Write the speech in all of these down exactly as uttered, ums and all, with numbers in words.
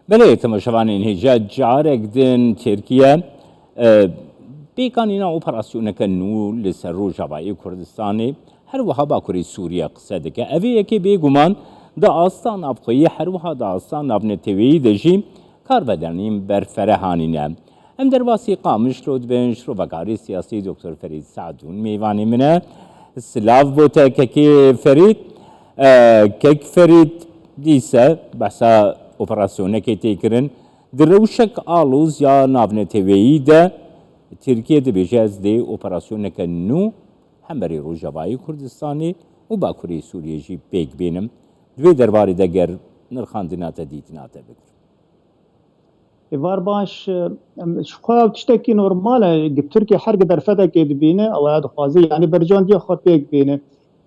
Belê, temaşevanên hêja, carek din Tirkiye, e, pêkanîna operasyoneke nû li ser Rojavayê Kurdistanê, her wiha Bakurê Sûriye qise dike. Ev ê yekê bêguman di asta navxweyî, her wiha di asta navneteweyî de jî karvedanên berfireh anîne. Em derbasî Qamişlo dibin, şrovekarê siyasî Doktor Ferîd Sadûn mêvanê min e. Silav bo te kekê Ferîd. E, kek Ferîd, dîse behsa operasyonekê tê kirin. Di rewşek aloz ya navneteweyî de Tirkiye dibêje, ez dê operasyoneke nû hemberî Rojavayê Kurdistanê û Bakurê Sûriyê jî pêk bînim. Di vê derbarê de ger nirxandina te, dîtina te bigirim. Êvar baş, em, ji xwe ew tiştekî normal e, gi Tirkiye her gi derfetekê dibîne, ew ya dixwaze, yanî berjandiya xwe pêk bîne.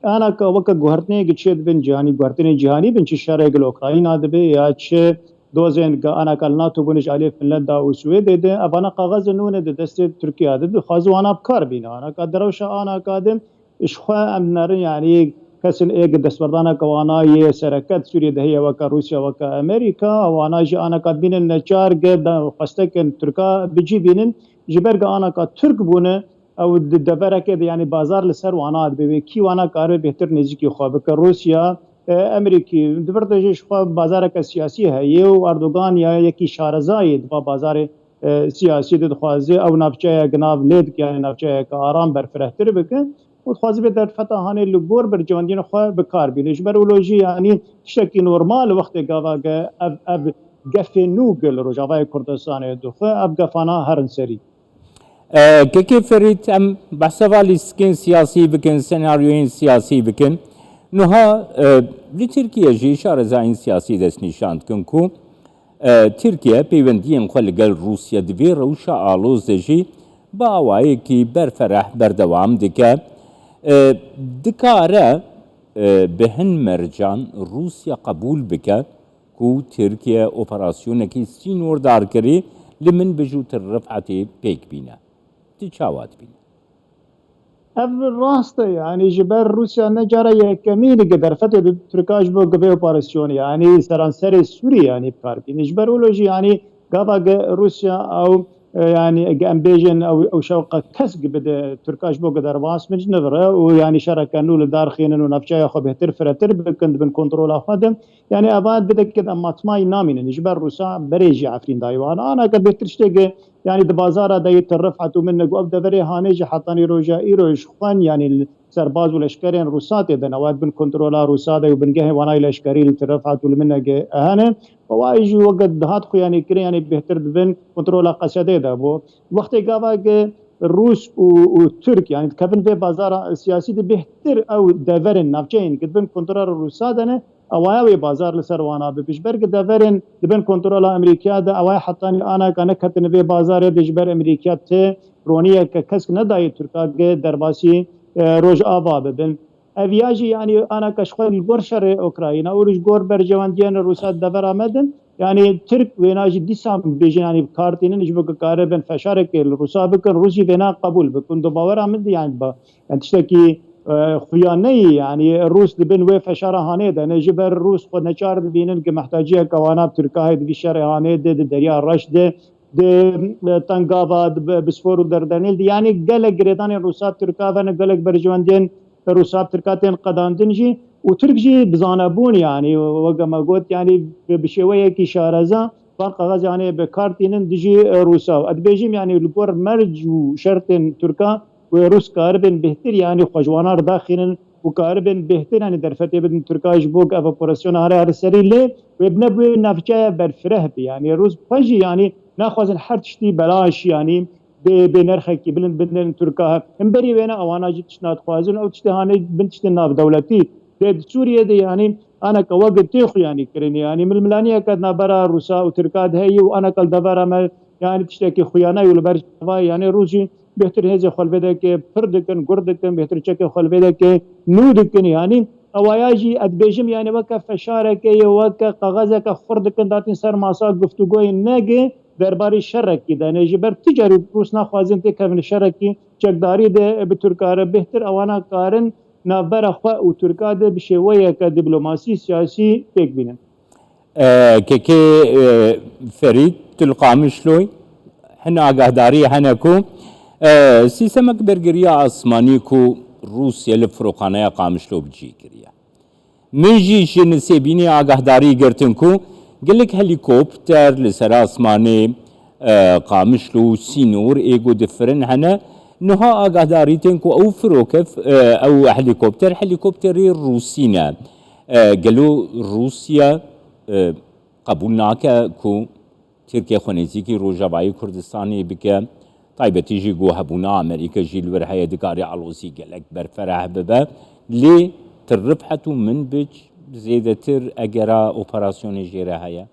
Anaka weke guhertinê gi çê dibin cîhanî, guhertinên cîhanî bin, çi şerê gil Ukrayna dibe ya çi dozên gi anaka li NATO bûne ji aliyê Finlanda û Swêdê de, evana kaxezên nû ne di destê Tirkiye de, dixwaze wana bi kar bîne. Anaka di rewşa anaka de, ji xwe em dinerin, yanî kesên ê gi destberdaneke wana yê sereke di Sûriyê de heye, weke Rûsya, weke Amerîka, wana jî anaka dibînin neçar gi de xwestekên Tirka bi cî bînin, ji ber gi anaka Tirk bûne, ew di deverekê de, yanî bazar li ser wana dibe, wê kî wana karibe bêhtir nêzîkî xwe bike. Rûsya, e, Amerîkî, di vir de jî ji xwe bazareke siyasî heye û Erdogan ya yekî şarezayê di va bazarê, e, siyasî de dixwaze ew navçeya gi nav lê dike, yanî navçeyeke aram berfirehtir bike. û dixwaze vê derfeta hanê li gor berjewendiyên xwe bi kar bîne. Ji ber wilo jî, yanî tiştekî normal wextê gava ge ev, ev gefê nû ge li Rojavayê Kurdistanê dixwe, ev gefana herin serî. E, Kekê Ferîd, em behsa va lîstikên siyasî bikin, senaryoyên siyasî bikin. Niha, e, li Tirkiye jî şarezayên siyasî destnîşan dikin ku E, Tirkiye peywendiyên xwe li gel Rûsya di vê rewşa aloz de jî bi awayekî berfereh berdewam dike. E, dikare, e, bi hin mercan Rûsya qebûl bike ku Tirkiye operasyonekî sînordarkirî li Minbij û Til Rifetê pêk bîne. Tu çawa dibînî? Ev rast e, yanî ji ber Rûsya ne cara yekemîn e ku derfetê di Tirka ji bo givê operasyonê, yanî seranserê Sûriyê, yanî bi kar bîne. Ji ber wilo jî, yanî gava ge Rûsya ew, e, yanî ge em bêjin ew, ew şewqa kesk bide Tirka ji bo ge derbas min ji nivire û yanî şereke nû li dar xînin û navçeya xwe bêhtir firetir bikin, di bin kontrola xwe de. Yanî eva dideke de matmayî namînin. Ji ber Rûsa berê jî Efrîn dayî wan. Ana ke bêhtir tiştê ge, yanî di bazara de yê Til Rifet û min ne got, ev deverê hanê jî hetanî roja îro ji xwen, yanî li serbaz û leşkerên Rûsa tê de ne, wa bin kontrola Rûsa de û bingehê wanayê leşkerî li Til Rifet û li min ne ge hene. Wa jî weke dihat xwe yanî kirin, yanî bêhtir di bin kontrola Qesedê de bû. Wextê gava ge Rûs û, û Tirk, yanî dikevin vê bazara siyasî de bêhtir ew deverên navçeyên ke di bin kontrola Rûsa de ne, ewaya wê bazar li ser wana bibe. Ji ber ku deverên di bin kontrola Amerîkiya de, ewaya hetanî anaka neketine vê bazarê de, ji ber Amerîkiya ti roniyeke kesk nedayê Tirka ge derbasî, e, Rojava bibin. Ev ya jî, yanî anaka ji xwe li gor şerê Ukrayna û ji gor berjewendiyên Rûsa di devera me de, yanî Tirk wêna jî dîsa bêjin, yanî bi kar tînin, ji bo ku karibin feşarekê li Rûsa bikin, Rûs jî vêna qebûl bikin. Di bawera min de, yanî ba, yanî tiştekî, e, xuya neyê, yanî Rûs di bin wê feşara hanê de ne, ji ber Rûs xwe neçar dibînin ku mehtaciyeke wana bi Tirka heye di vî şerê hanê de, di Derya Reş de, di, e, Tengava, di Bi-, Bispor û Derdenîl de. Yanî gelek girêdanên Rûsa bi Tirka ve ne, gelek berjewendiyên Rûsa bi Tirka tên qedandin jî û Tirk jî bi zanebûn, yanî weke me got, yanî bi, bi şêweyekî şareza van kaxez, yanî bi kar tînin dijî, e, Rûsa. Ez dibêjim, yanî li gor merc û şertên Tirka wê Rûs karibin bêhtir, yanî xwe ji wana re daxînin û karibin bêhtir, yanî derfetê bidin Tirka ji bo ku ev operasyona here here serî lê wê bi nebûyê navçeya berfireh be. Yanî Rûs xwe jî, yanî naxwazin her tiştî belaş, yanî bê, bê nerxekî bilind bidin Tirka. Him berî wêne ewana jî tişt nadixwazin. Ew tiştê hanê bin tiştên navdewletî. Dê di Sûriyê de, yanî aneke weke tê xwe, yanî kirinê. Yanî milmilaniyeke di navbera Rûsa û Tirka de heye û aneke li devera me, yanî tiştekî xuyane û li ber çavayê, yanî Rûs jî bêhtir hêzê xwe li vê dekê pir dikin, gur dikin, bêhtir çekê xwe li vê dekê nû dikin. Yanî ewaya jî ez dibêjim, yanî weke feşareke ye, weke kaxezeke xurt dikin, datîn ser masa guftûgoyê nege derbarê şerekî de ne. Ji ber tu carî Rûs naxwazin têkevin şerekî çekdarî de bi Tirka re, bêhtir ewana karin navbera xwe û Tirka de bi şêweyeke dîplomasî, siyasî pêk bînin. E, Kekê e, Ferîd, tu li Qamişloy hin agahdariyê hene ku e, sîstemek bergiriya asmanî ku Rûsya li firoxaneya Qamişlo bi cî kiriye. Min jî ji Nisêbînê agahdarî girtin ku gelek helîkopter li ser asmanê e, Qamişlo û sînor ê ku difirin hene. Niha agahdarî tên ku ew firokev, e, ew helîkopter, helîkopterê Rûsî ne. E, gelo Rûsya e, qebûl nake ku Tirkiye xwe nêzîkî Rojavayê Kurdistanê bike, taybetî jî ku hebûna Amerîka jî li wir heye, dikare alozî gelek berfereh bibe. Lê tirif hetû min bic zêdetir egera operasyonê jê re heye?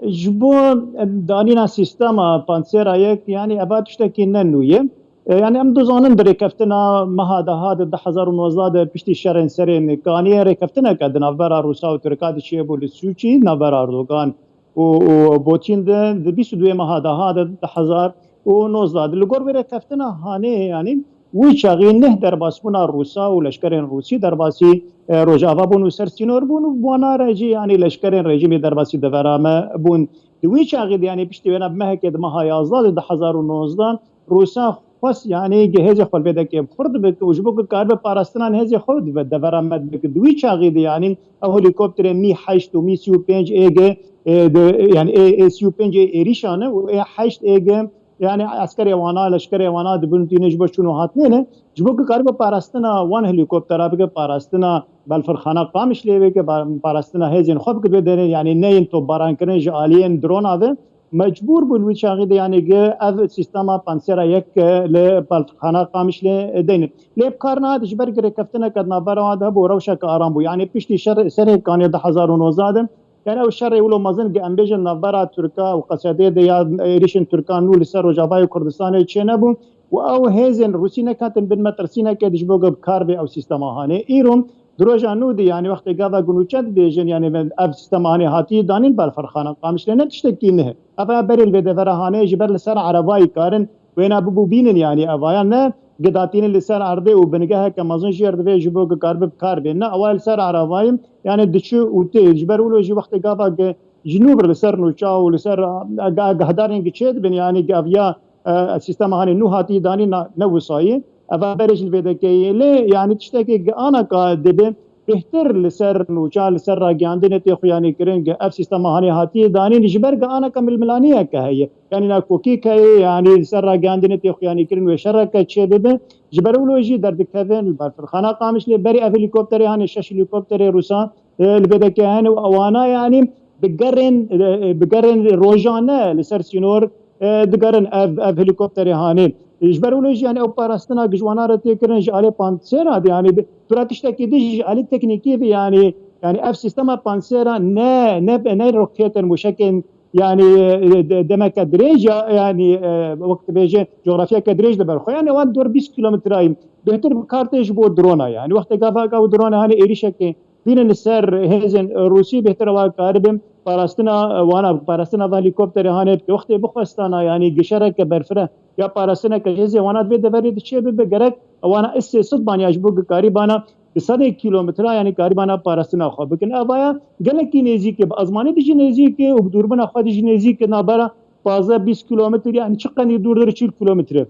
Ji bo em, danîna sîstema Pantsera yek, yanî eva tiştekî ne nû ye. E, yanî em dizanin di rêkeftina meha deha de du hezar û nozdeh de piştî şerên serê Kaniyê rêkeftineke di navbera Rûsa û Tirka de çêbû li Sûçî, navbera Erdogan û, û Putin de di bîst û duyê meha deha de du hezar û nozdeh de. Li gor wê rêkeftina hanê, yanî wî çaxî neh derbasbûna Rûsa û leşkerên Rûsî derbasî e, Rojava bûn û ser sînor bûn û bi wana re jî, yanî leşkerên rejîmê derbasî devera me bûn. Di wî çaxî de, yanî piştî wêna bi mehekê di meha yazdeh de du hezar û nozdeh, Rûsa xwest, yanî hêzê xwe li vê dekê bi xurt bike û ji bo ku karibe parastina hêzê xwe di devera me bike. Di wî çaxî de, yanî ew helîkopterê Mî heşt û Mî sî û pênc ê ge, e, di, yanî ê, ê sî û pênc ê êrîşan e û ê heşt ê ge, yanî eskerê wana, leşkerê wana dibin tîne ji bo çûn û hatinê ne. Ji bo ku karibe parastina wan helîkoptera bike, parastina balfirxana Qamişlê bike, ba-, parastina hêzên xwe bike vê derê, yanî neyên topbarankirin ji aliyên drona ve, mecbûr bû li wî çaxî de, yanî gi ev sîstema Pantsera yek, e, li balfirxana Qamişlê, e, deynin. Lê bi kar nehate ji ber girêkeftineke di navbera wan de hebû, rewşeke aram bû. Yanî piştî şer-, serê Kanê du hezar û nozdeh de, yanî ew şerê wilo mezin, em bêjin, navbera Tirka û Qesedê de ya êrîşên Tirkan nû li ser Rojavayê Kurdistanê çênebû û ew hêzên Rûsî nekatin bin metirsînekê de ji bo ku bi kar bê ew sîstema hanê. Îro di roja nû de, yanî wextê gava ku nûçe dibêjin, yanî ev sîstema hanê hatiye danîn, balfirxana Qamişlê ne tiştekî nihê. Ev ya berê li vê devera hanê ji ber li ser erebeyî karin wêna bibû bînin, yanî evaya ne gidatînin li ser erdê û bingeheke mezin jêr divê ji bo ku karibe bi kar bê. Ne, ewa li ser erebeyî, yanî diçû û tê. Ji ber wilo jî wextê gava ge ji nû vir li ser nûça û li ser, e, ge-, gehdarên ge çê dibin, yanî ge ev ya, e, sîstema hanê nû hatî danî na-, ne wisayî. Eva berê jî li vê dekeyê. Lê, yanî tiştekê ge anaka dibe bêhtir li ser nûça, li ser ragihandinê tê xuyanî kirin ge ev sîstema hanê hatiye danîn ji ber ge anaka milmilaniyeke heye. Yanî nakokîk heye, yanî li ser ragihandinê tê xuyanî kirin wê şereke çê bibe. Ji ber wilo jî derdikevin li balfirxana Qamişlê, berî ev helîkopterê hanê, şeş helîkopterê Rûsan, e, li vê dekê hene û ewana, yanî digerin, e, e, digerin rojane li ser sînor, e, digerin ev, ev helîkopterê hanê. Ji ber wilo jî, yanî ew parastina gi ji wana re tê kirin ji alê Pantsera de, yanî bi, tu ra tiştekî din jî ji alî teknîkî ve, yanî, yanî ev sîstema Pantsera ne, ne, ne roketên mûşekên, yanî, e, de-, demeke dirêj ya, yanî, e, wek dibêje, cografyeke dirêj li ber xwe. Yanî wan dor bîst kîlometrayî bêhtir bi kar tê ji bo drona. Yanî wextê gava ew drona hanê êrîşekê bînin li ser hêzên Rûsî, bêhtir ewa karibin parastina, e, wana, parastina va helîkopterê hanê bike. Wextê bixwestana, yanî gişereke berfireh ya parastineke hêzê wana di vê deverê de çê bibe, gerek wana S sê sed banya ji bo ku karîbana bi sedê kîlometra, yanî karîbana parastina xwe bikin. Evaya gelekî nêzîk e, bi ezmanê de jî nêzîk e û bi dûrbina xwe de jî nêzîk e, nabera pazdeh bîst kîlometre, yanî çi qenî dûrdir, çil kîlometre.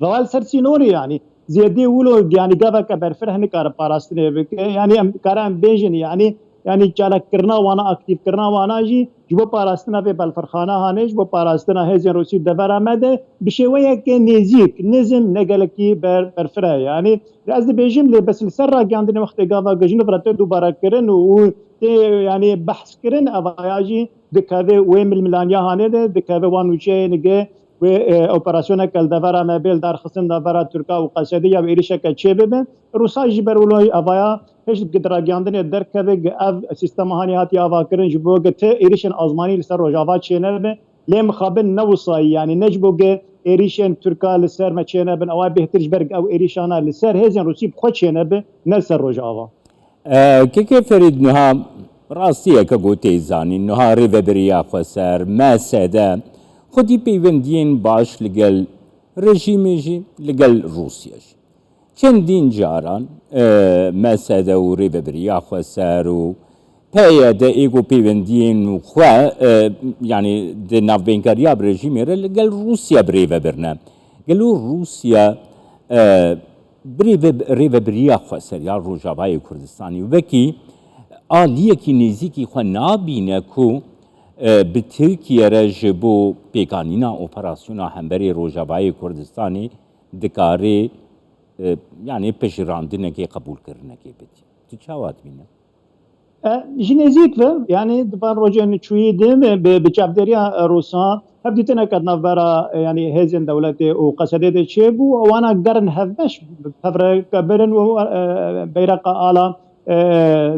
Ve li ser sînorê, yanî zêdê wilo, yanî gaveke berfireh nikare parastinê bike. Yanî em kare em bêjin, yanî, yanî çalakirina wana, aktîfkirina wana jî ji bo parastina vê balfirxana hanê, ji bo parastina hêzên Rûsî devera me de bi şêweyeke nêzîk, nizm, ne gelekî ber-, berfireh. Yanî ez dibêjim, lê bes li ser ragihandinê wextê gava ge ji nû re tê dubare kirin û, û tê, yanî behs kirin, evaya jî dikeve wê milmilaniya hanê de, dikeve wan nûçeyên ge wê, e, operasyoneke li devera me bê, li dar xistin devera Tirka û Qesedê ya wê êrîşeke çê bibe. Rûsa jî ber wilo evaya hişt gi di ragihandinê derkeve, gi ev sîstema hanê hatiye avakirin ji bo gi ti êrîşên azmanî li ser Rojava çênebe. Lê mixabin ne wisayî, yanî ne ji bo gi êrîşên Tirka li ser me çênebin, ewa bêhtir ji ber gi ew êrîşana li ser hêzên Rûsî bi xwe çênebe, ne li ser Rojava. E, Kekê Ferîd, niha rastiyeke ku tê zanîn, niha Rêvebiriya Xweser, M S D, xwedî peywendiyên baş li gel rejîmê jî, li gel Rûsya jî. Çendîn caran, e, M S D û Rêvebiriya Xweser û P Y D ê ku pêwendiyên xwe, e, yanî di navbeynkariya bi rejîmê re li gel Rûsya bi rê ve birine. Gelo Rûsya, e, bi rê ve, rêvebiriya xweser ya Rojavayê Kurdistanê wekî aliyekî nêzîkî xwe nabîne ku, e, bi Tirkiye re ji bo pêkanîna operasyona hemberê Rojavayê Kurdistanê dikare, e, yanî pejirandinekê, qebûlkirinekê bidî. Tu çawa dibîne? E, ji nêzîk ve, yanî di van rojên çûyî de me bi, bi çavdêriya, e, Rûsan hevdîtineke di navbera, e, yanî hêzên dewletê û Qesedê de çêbû. Wana gerin hevbeş bi pevre birin û, e, beyreqa ala, e,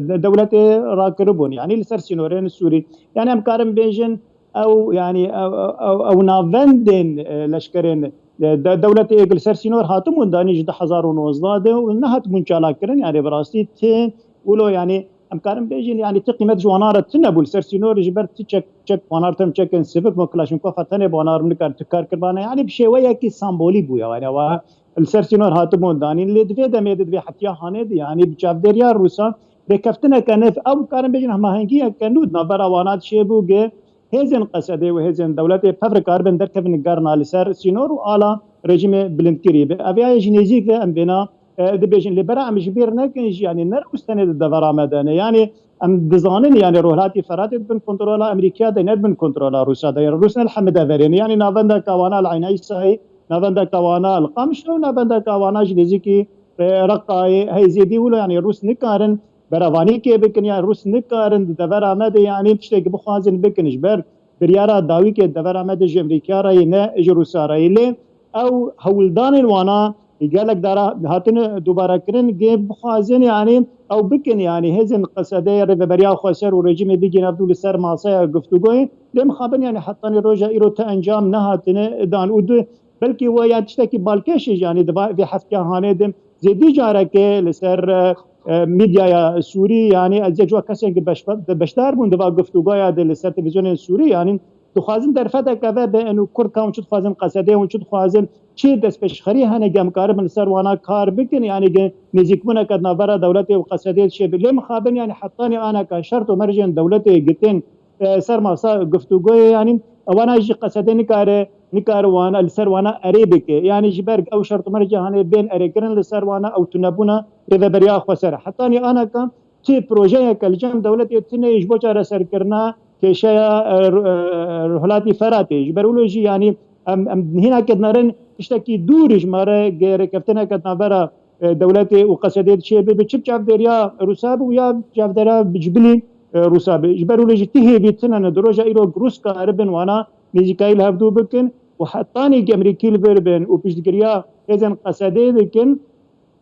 de-, dewletê rakiribûn. Yanî li ser sînorên Sûrî. Yanî em karin bêjin ew, yanî ew, ew, ew navendên, e, leşkerên, e, de-, dewletê êk li ser sînor hatibûn danî ji du hezar û nozdeh de û nehatibûn çalakkirin. Yanî bi rastî tê wilo, yanî em karin bêjin, yanî ti qîmet ji wana re tune bû li ser sînor, ji ber ti çek, çek wana re tim çekên sivik, me Kalashnikov tenê bi wana re nikar, tu kar kiribane. Yanî bi şêweyekî sembolî bûye. Yanî wa li ser sînor hatibûn danîn. Lê di vê demê de, di vê heftiya hanê de, yanî bi çavdêriya Rûsan rêkeftineke nêv, ew karin bêjin hemahengiyeke nû di navbera wana de çêbû, gi hêzên Qesedê û hêzên dewletê pev re karibin derkevin gerna li ser sînor û ala rejîmê bilindkirî bi. Ev ya ji nêzîk ve em vêna, e, dibêjin. Lê bera em ji bîr nekin jî, yanî ne Rûs tenê di devera me de ne. Yanî em dizanin, yanî Rojhilatî Feratê di bin kontrola Amerîkaya de, ne di bin kontrola Rûsa de. Yanî Rûs ne li hemî deverê ne. Yanî navendeka wana li Eyneysayê, navendeka wana li Qamişlo û navendeka wana ji nêzîkî, e, Reqayê, hey zêdî wilo, yanî Rûs nikarin berevanîkê bikin, yanî Rûs nikarin di devera me de, yanî tiştekî bixwazin bikin. Ji ber biryara dawî ke devera me de ji Amerîkaya re yê, ne ji Rûsa re yê. Lê ew hewldanên wana gelek dara hatine dubare kirin, gê bixwazin, yanî ew bikin, yanî hêzên Qesedê rêveberiya xweser û rejîmê bigîne ev du li ser masaya guftûgoyê. Lê mixabin, yanî hetanî roja îro ti encam nehatine dan û du belkî we ya tiştekî balkêş e, yanî di va-, vê heftiya hanê de zêdî careke li ser, e, e, medyaya Sûrî, yanî ez yek ji wa kesên ki beşbe-, beşdar bûn di va guftûgoya de li ser televîzyonên Sûrî, yanî dixwazin derfeteke ve be û Kurd ka hûn çi dixwazin, Qesedê hûn çi dixwazin, çi destpêşxerî hene, gem karibin li ser wana kar bikin, yanî ge nêzîkbûneke di navbera dewletê û Qesedê çêbe. Lê mixabin, yanî hetanî anaka şert û mercên dewletê gitin, e, ser masa guftûgoyê, yanî wana jî Qesedê nikare, nikare wana, li ser wana erê bike. Yanî ji ber ew şert û mercê hanê bên erêkirin, li ser wana ew tunebûna rêveberiya xweser. Hetanî anaka çi projeyeke li cem dewletê tune ji bo çareserkirina kêşeya, e, ru-, e, Rojhilatî Feratê. Ji ber wilo jî, yanî em, em hînake dinarin tiştekî dûr ji me re, ge rêkeftineke di navbera, e, dewletê û Qesedê çê bibe, çi bi çavdêriya Rûsa be û ya çavdêriya bi-, ji bilî, e, Rûsa be. Ji ber wilo jî ti hêvî tune ne. Di roja îro Rûs karibin wana nêzîkayî li hevdû bikin û hetanî ge Amerîkî li vir bin û piştgiriya hêzên Qesedê dikin,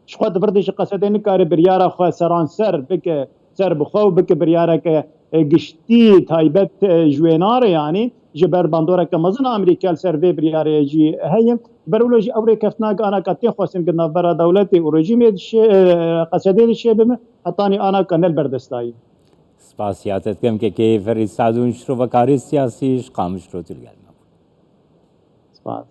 ji xwe di vir de ji Qesedê nikare biryara xwe seranser bike ser bi xwe û bike biryareke, e, giştî taybet, e, ji wê nare, yanî ji ber bandoreke mezin a Amerîka li ser vê biryarê jî heye. Ji ber wilo jî ew rêkeftina anaka tê xwestin ki navbera dewletê û rejîmê dişê, e, Qesedê dişê bime, hetanî anaka ne li ber destayî. Spasiya te dikim kekê Ferîd Sadûn, şirovekarê siyasî ji Qamişlo tu li gel me bû. Spas.